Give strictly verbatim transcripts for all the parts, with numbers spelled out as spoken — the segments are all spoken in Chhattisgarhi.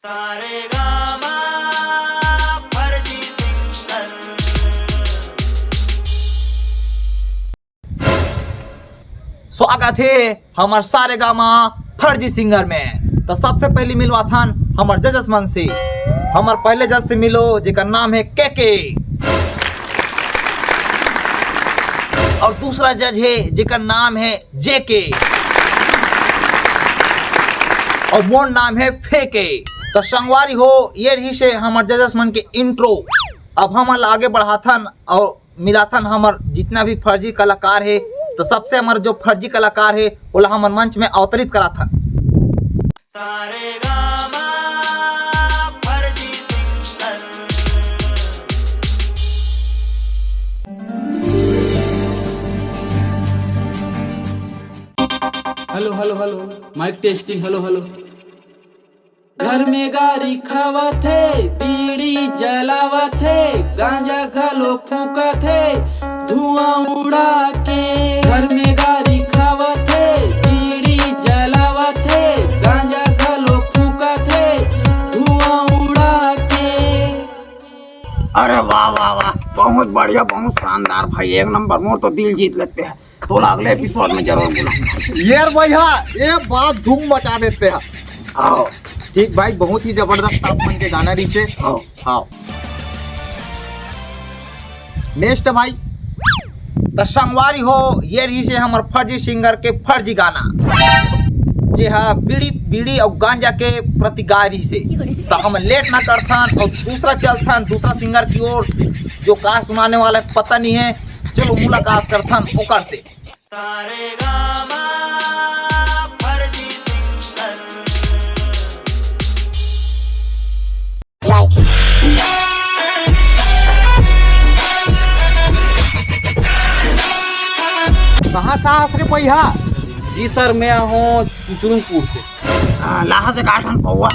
सारे गामा फर्जी सिंगर। स्वागत हे हमर सारे गामा फर्जी सिंगर में। तो सबसे पहली मिलवाथन हमर जजेस मन से। हमर पहले जज से मिलो, जेकर नाम हे केके। और दूसरा जज हे, जेकर नाम हे जेके। और मोर नाम हे फेके। तो संगवारी हो, ये रहिस हे हमर जजेस मन के इंट्रो। अब हमन ला आगे बढ़ाथन और मिलाथन हमर जितना भी फर्जी कलाकार हे। तो सबसे हमर जो फर्जी कलाकार हे, ओला हमन मंच में अवतरित कराथन। सारे गामा फर्जी singer. Hello, hello, hello, mic testing, hello, hello. घर में गारी खावत हे, बीड़ी जलावत हे, गांजा घलो फूकत हे, धुआं उड़ा के। घर में गारी खावत हे, बीड़ी जलावत हे, गांजा घलो फूकत हे, धुआं उड़ा के। अरे वाह, वाह, वाह, बहुत बढ़िया, बहुत शानदार भाई, एक नंबर। मोर तो दिल जीत लेते हैं। तोला अगले एपिसोड में जरूर बुलाऊंगा। यार भैया, ये बात धूम मचा देते हैं। आओ। ठीक भाई, बहुत ही जबरदस्त आप मन के गाना रहिस हे। आओ। आओ। नेक्स्ट भाई। त संगवारी हो, ये रहिस हे हमर फर्जी सिंगर के फर्जी गाना, जे हा बीड़ी, बीड़ी और गांजा के प्रति गाय रहिस हे। त हम लेट ना करथन और दूसरा चलथन, दूसरा सिंगर की ओर, जो का सुनाने वाला है, पता नहीं है। चलो मुलाकात करथन ओकर से। सारे गामा फर्जी सिंगर। कहाँ से आस रे पैहा? जी सर, मैं हूँ चुचुरुमपुर से। हाँ, लाहा से काठन पौवा।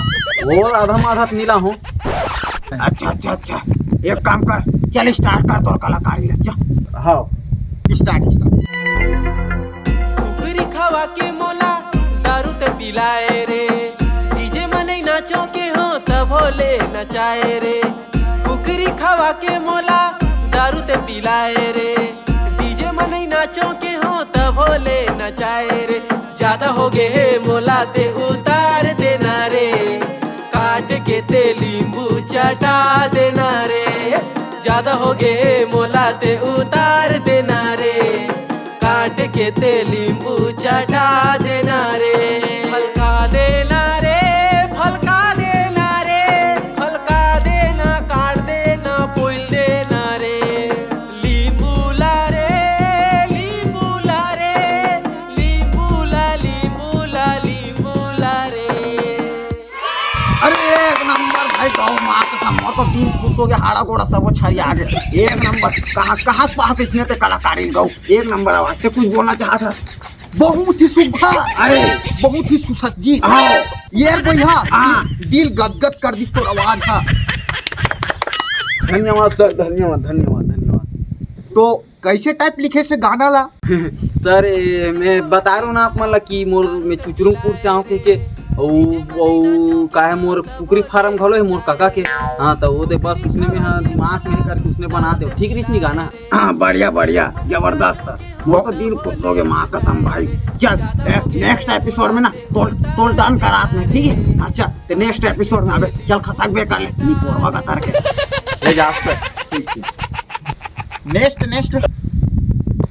वो आधा माधा मिला हूँ। अच्छा, अच्छा, अच्छा, एक काम कर, चल स्टार्ट कर तोर कलाकारी ला, चल। हाँ। स्टार्ट कर। कुकरी खवा के मोला दारू ते पिलाए रे, डीजे मनई नाचो के हो तभो ले नचाए रे। कुकरी खवा के मोला दारू ते पिलाए रे, डीजे मनई नाचो के हो तभो ले नचाए रे। ज्यादा हो गे हे मोला ते उतार देना रे, काट के ते लींबू चटा देना रे। ज्यादा हो गे हे मोला ते उतार देना रे, काट के ते लींबू चटा देना रे। फलका देना रे, फलका देना रे, फलका देना, काट देना, पोल देना रे। लींबू ला रे, लींबू ला रे, लींबू ला, लींबू ला, लींबू ला रे। अरे एक नंबर भाई, गौ माँ कसम, मोर तो दिल खुश हो गया, हाड़ा गोड़ा सब छरिया गे। एक नंबर। कहाँ, कहाँ से पास इसने ते कलाकारी गौ, एक नंबर आवाज। ते कुछ बोलना चाहत हे? बहुत ही सुघर, अरे। बहुत ही सुसज्जित। हाँ। ये भैया, हाँ। दिल गदगद कर दिस तोर आवाज हा। धन्यवाद सर, धन्यवाद, धन्यवाद, धन्यवाद। तो कैसे टाइप लिखे से गाना ला? सर, ये मैं बता रहा हूँ ना आप मन ला कि मोर, मैं चुचरुमपुर से आऊँ कह के, वो, वो का हे, मोर कुकरी फार्म घलो हे मोर काका के। हाँ, तो वो दे बस उसने में, हाँ, दिमाग में करके उसने बना दे, ठीक रहिस नी गाना? हाँ, बढ़िया, बढ़िया, जबरदस्त। मोर तो दिल खुश हो गे, माँ कसम भाई। चल, ने-, नेक्स्ट एपिसोड में ना तोल, तोल डन करात में, ठीक है? अच्छा, तो नेक्स्ट एपिसोड में आबे, चल खसक बे कर ले, नी पोरवा गतर के। ले जा, ठीक, ठीक। Next, next.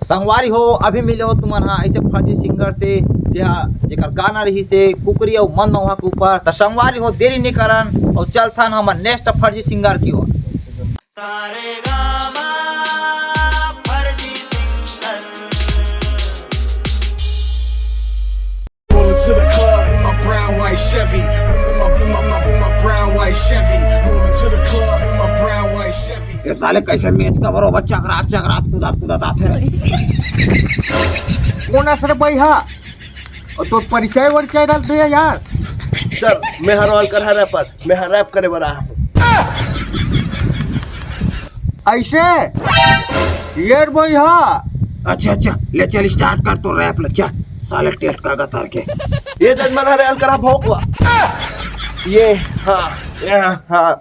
संगवारी हो, अभी मिले हो तुमन हा ऐसे फर्जी सिंगर से, जे हा, जेकर गाना रहिस हे कुकरी अउ मन मउहा के ऊपर। त संगवारी हो, देरी नी करन अउ चलथन हमर नेक्स्ट फर्जी सिंगर की ओर। सारे गामा फर्जी singer. Rolling to the club with my brown white Chevy. With my, with my, with my, with my brown white Chevy. Rolling to the club with my brown white Chevy. ये साले कैसे मैच का बरोबर चकरात चकरात कूदत कूदत आथे। कोन अस रे भैया? अउ तोर परिचय वरिचय रख दे यार। सर, मैं हर ऑल कर हर रैपर, मैं हर रैप करे बर आया हूँ। ऐसे? ये रे भैया। अच्छा, अच्छा, ले चल, स्टार्ट कर तो रैप ले, चल, साले टेट का गतर के। ये जजमान हर ऑल करा भोकवा। ये हाँ, ये हाँ।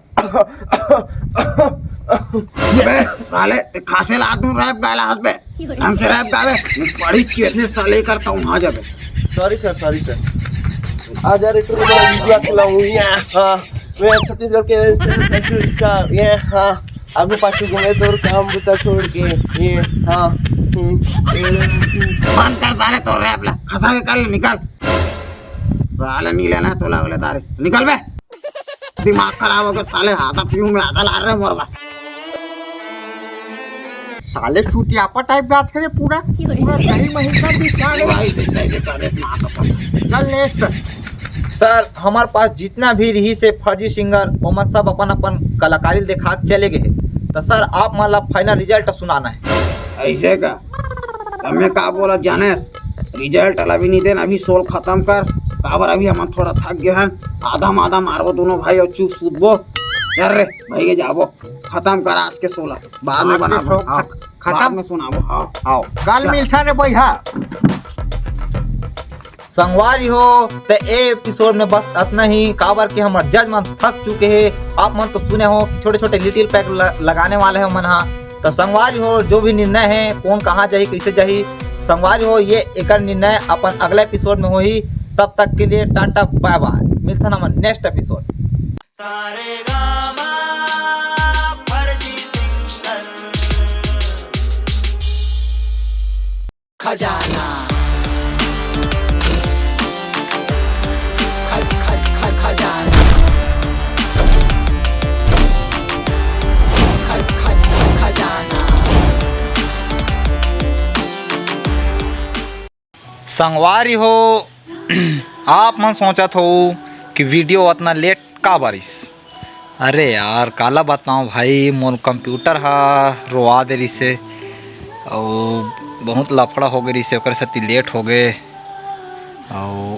अबे साले, ते खांसे ला दूं रैप गाला हंस बे। ढंग से रैप गावे। बड़ी चेतली साले करता हूँ, हाँ जाबे। Sorry sir, sorry sir. आज यार एक बड़ा वीडियो खिलाऊं। ये हाँ, मैं छत्तीसगढ़ के ये हाँ, आगू पाछू घूमे तोर काम बुता छोड़ के। ये हाँ। हम्म। बंद कर साले तोर रैप ला, खसा के कर ले, निकल। साले नी लेना है तोला अगले तारे, निकल बे। दिमाग खराब हो गया साले, आधा पीऊं मैं, आधा ला रहे मोरबा। साले चुतियापा टाइप बात है रे पूरा, पूरा दही मही सब बिचारे। भाई से कैसे करे ना तो सब। चल नेक्स्ट। सर, हमारे पास जितना भी रही से फर्जी सिंगर, ओमन सब अपन अपन कलाकारी दिखा के चले गए हैं। तो सर, आप मन ला फाइनल रिजल्ट सुनाना है। ऐसे का? तब मैं का बोला जानेस, रिजल्ट वाला भी नहीं देन, अभी सोल खत्म कर। काबर अभी हम थोड़ा थक गए हैं, आधा मादा मारबो दोनों भाई और चुप सूतबो। चल रे भाई, ये जाबो, खत्म कर आज के सोला, बाद में आज के बनाबो। शो हाँ, खत-, खत्म। बाद में सुनाबो। हाँ, आओ। कल चल। मिलता रे भैया। संगवारी हो, ते ए एपिसोड में बस अतना ही, काबर के हमर जज मन थक चुके हैं। आप मन तो सुने हो कि छोटे-छोटे लिटिल पैक ल-, लगाने वाले हैं मन हा। तो संगवारी हो, जो भी निर्णय है, कौन कहाँ जाही, कैसे जाही, संगवारी हो, ये एकर निर्णय अपन अगला एपिसोड में होही। तब तक के लिए टाटा, बाय बाय, मिलथन हमन नेक्स्ट एपिसोड। सारे गामा फर्जी सिंगर। खजाना। ख-, ख-, ख-, खजाना। ख-, ख-, ख-, खजाना। संगवारी हो, आप मन सोचत हो कि वीडियो अतना लेट का बारिस? अरे यार, काला बताओ भाई, मोर कंप्यूटर हा रोवा दे रिसे, अउ बहुत लफड़ा हो गए रिसे, ओकर सेती लेट हो गए। अउ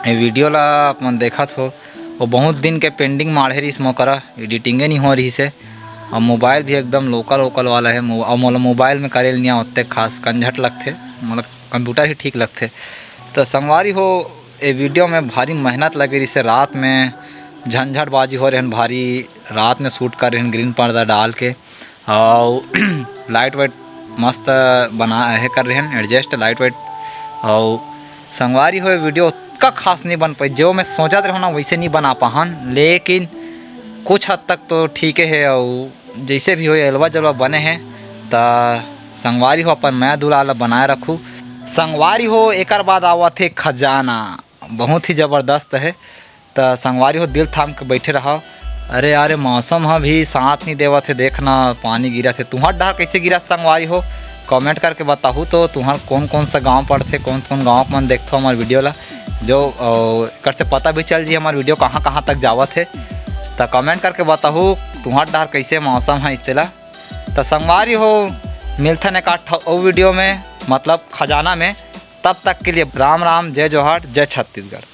ये वीडियो ला आप मन देखत हो, वो बहुत दिन के पेंडिंग माढ़े रिस मोकरा, एडिटिंगे नहीं हो रही से। और मोबाइल भी एकदम लोकल वोकल वाला है, मो-, और मोला मोबाइल में करे ल नहीं ओते खास कंझट लगथे, मोला कंप्यूटर ही ठीक लगथे। तो संगवारी हो, ए वीडियो में भारी मेहनत लगे रिसे, रात में झंझटबाजी हो रहन भारी, रात में शूट कर रहन ग्रीन पर्दा डाल के, और लाइट वाइट मस्त बना है कर रहन एडजस्ट लाइट वाइट। और संगवारी हो, वीडियो उतना खास नहीं बन पाई, जो मैं सोचत रहूँ ना वैसे नहीं बना पाहन, लेकिन कुछ हद तक तो ठीक है। और जैसे भी हो, एलवा जलवा बने हैं, त संगवारी हो, अपन मया दुलार ला बनाए रखू। संगवारी हो, एकर बाद आवत हे खजाना, बहुत ही जबरदस्त है। त संगवारी हो, दिल थाम के बैठे रहा। अरे यार, मौसम ह भी साथ नहीं देवत है, देखना पानी गिरत है। तुहर डहर कैसे गिरत संगवारी हो, कमेंट करके बताहू। तो तुहर कौन कौन सा गांव पड़थे, कौन कौन गांव के मन देखथो हमार वीडियो ला, जो अ, एकर से पता भी चल जी हमार वीडियो कहाँ कहाँ तक जावत है। त कमेंट करके बताहू तुहर डहर कैसे मौसम है इस तेला। त संगवारी हो, मिलथन एक आठ अउ वीडियो में, मतलब खजाना में। तब तक के लिए राम राम, जय जोहार, जय छत्तीसगढ़।